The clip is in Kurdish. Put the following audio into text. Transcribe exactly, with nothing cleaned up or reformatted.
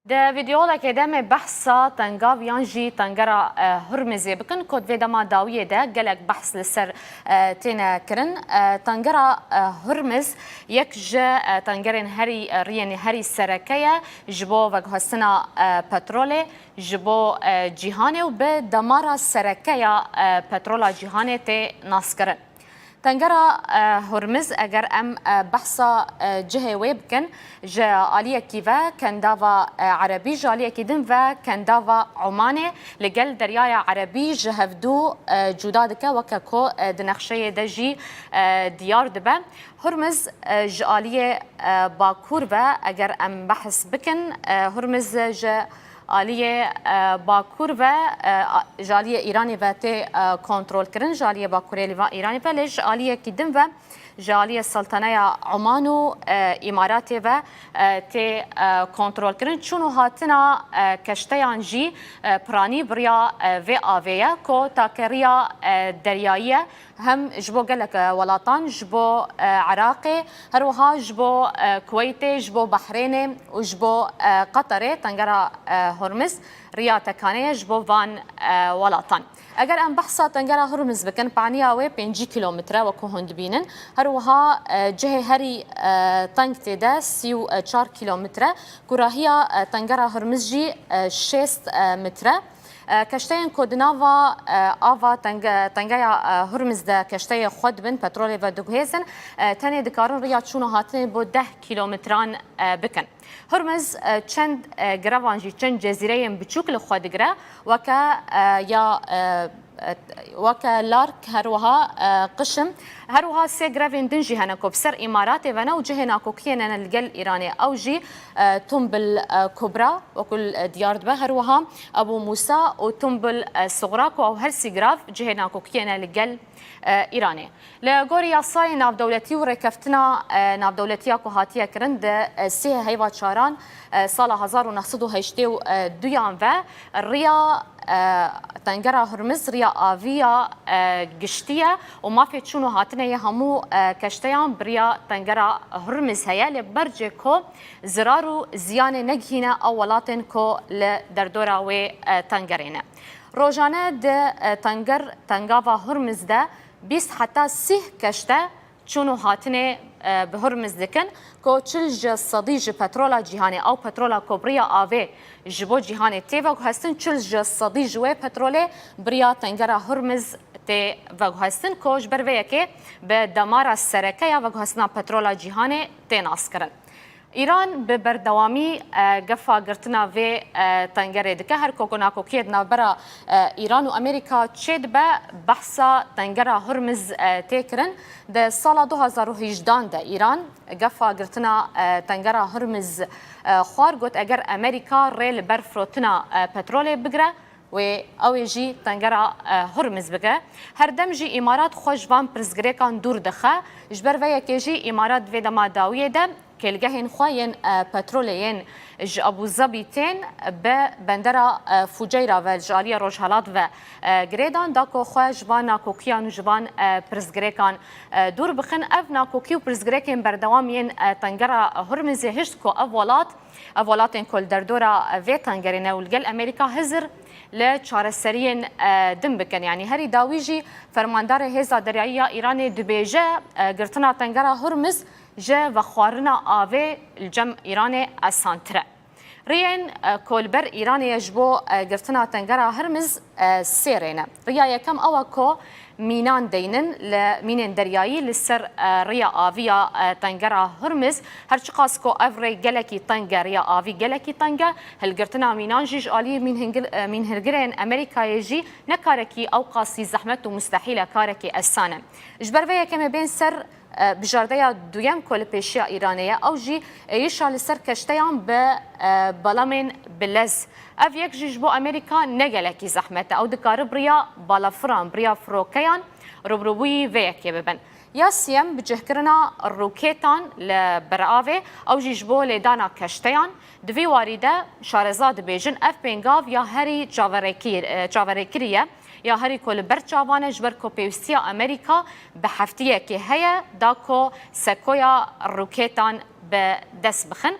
Di vîdeolekê de me behsa tengav yan jî tengera, e, Hurmizê bikin, ku di vê dema dawiyê de gelek behs li ser, e, têne kirin. E, tengera, e, Hurmiz yek ji, e, tengerên herî, e, riyên herî sereke ye ji bo veguhestina, e, petrolê ji bo, e, cîhanê û bi damara sereke ya, e, petrola cîhanê tê naskirin. Tengera, e, Hurmiz, eger em, e, behsa, e, cihê wê bikin, ji aliyekî ve kendava, e, Erebî, ji aliyekî din ve kendava Omanê li gel Deryaya Erebî ji hevdû, e, cuda dike, weke ku, e, di nexşeyê de jî, e, diyar dibe. Hurmiz, e, ji aliyê, e, bakur ve eger em behs bikin, e, Hurmiz ji aliyê, e, bakur ve, e, a-, ji aliyê Îranê ve tê, e, kontrol kirin, ji aliyê bakurê li va-, Îranê ve, lê ji aliyekî din ve, ji aliyê Saltaneya Oman û, e, Îmaratê ve, e, tê, e, kontrol kirin. Çûn û hatina, e, keşteyan jî, e, piranî bi riya, e, vê avê ye, ku takeriya, e, deryayî ye. Hem ji bo gelek, e, welatan, ji bo, e, Iraqê, her wiha ji bo, e, Kuweytê, ji bo Behrênê û ji bo, e, Qeterê tengera, e, Hormiz riya tekane ye ji bo van, e, welatan. Eger em behsa tengera Hormiz bikin, paniya wê pêncî kîlometre wekû hûn dibînin. Her wiha, e, cihê herî, e, teng tê de sî û çar kîlometre. Kurahiya, e, tengera Hormiz jî, e, şêst, e, metre. E, keşteyên ku di nava, e, ava tenge-, tengeya, e, Hurmiz de keşteyê xwe dibin, petrolê vediguhêzin, e, tenê dikarin riya çûn û hatinê bo deh kîlometran, e, bikin. Hurmiz, e, çend, e, girevan jî, çend cezîreyên biçûk li xwe digire, weke, e, ya, e, e, weke Lark, her wiha, e, Qişim. Her wiha sê girevên din jî hene ku bi ser Îmaratê ve ne û cihê nakokiyê ne li gel Îranê. Ew jî, e, Tumbil, e, Kubra, wekul, e, diyar dibe. Her wiha Ebû Mûsa û Tumbil, e, Suxra, ku ew her sî girav cihê nakokiyê ne li gel, e, Îranê. Li gorî yasayê navdewletî û rêkeftina, e, navdewletiya ku hatiye kirin di, e, sê heyva çaran, e, sala hezar û neh sed û heştê û duyan ve riya, e, tengera Hurmiz riya avî ya, e, giştî ye û mafê çûn û hatinê yê hemû, e, keşteyan bi riya tengera Hurmiz heye, lê bercê ku zirar û ziyanê negihîne ew welatên ku li derdora wê, e, tengerê ne. Rojane di, e, tenger, tengava Hurmiz de bîst heta sîh keşte çûn û hatinê, e, bi Hurmiz dikin, ku çil ji sedî ji petrola cîhanê, ew petrola ku bi riya avê ji bo cîhanê tê veguhestin, çil ji sedî ji wê petrolê bi riya tengera Hurmiz tê veguhestin, ku ji ber vê yekê bi damara sereke ya veguhestina petrola cîhanê tê naskirin. Îran bi berdewamî, e, gefa girtina vê, e, tengerê dike. Her ku nakokiyê di navbera, e, Îran û Amerîka çêdibe, behsa tengera Hurmiz, e, tê kirin. Di sala du hazar û hejdan de Îran gefa girtina, e, tengera Hurmiz, e, xwar, got, eger Amerîka rê li ber firotina, e, petrolê bigire, wê ew ê jî tengera, e, Hurmiz bike. Her dem jî Îmarat xwe ji van pirsgirêkan dûr dixe. Ji ber vê yekê jî Îmarat di vê dema dawiyê de kêlgehên xwe yên, e, petrolê yên ji Ebû Zebî tên bi bendera, e, Fuceyra ve ji aliyê rojhelat ve, e, girêdan, da ku xwe ji van nakokiyan û ji van, e, pirsgirêkan, e, dûr bixin. Ev nakokî û pirsgirêkên berdewam yên, e, tengera Hurmizê hişt ku ev welat, ev welatên ku li derdora vê tengerê ne û li gel Amerîka hizir li çareseriyên, e, din bikin. Yanî herî dawî jî fermandarê Hêza Deryayî ya Îranê dibêje, e, girtina tengera Hurmiz ji vexwarina avê li cem Îranê asantir e. Riyên, e, ku li ber Îranê ye ji bo, e, girtina tengera Hurmiz, e, sê rê ne. Riya yekem ew e ku mînan deynin li mînên deryayî li ser, e, riya avî ya, e, tengera Hurmiz. Her çiqas ku ev rê gelekî teng e, riya avî gelekî teng e, hilgirtina mînan jî ji alî mînhingil-, e, mînhilgirên Amerîkayê jî ne karekî ew qasî zehmet û mustehîl e, karekî esan e. Ji ber vê yekê em ê bên ser, e, bijardeya duyem ku li pêşiya Îranê ye, ew jî êrişa li ser keşteyan bi, e, belemên bi lez. Ev yek jî ji bo Amerîka ne gelekî zehmet e. Ew dikare bi riya balafiran, bi riya firokeyan rûbirûbûyî vê yekê bibin. Ya siyem, bicihkirina rokêtan li beravê, ew jî ji bo lêdana keşteyan. Di vî warî de şareza dibêjin, ev pêngav ya herî çaverêkir-, e, çaverêkirî ye, ya herî ku li ber çavan e, ji ber ku pêwîstiya Amerîka bi heftiyekê heye, da ku sekoya rokêtan bi dest bixin.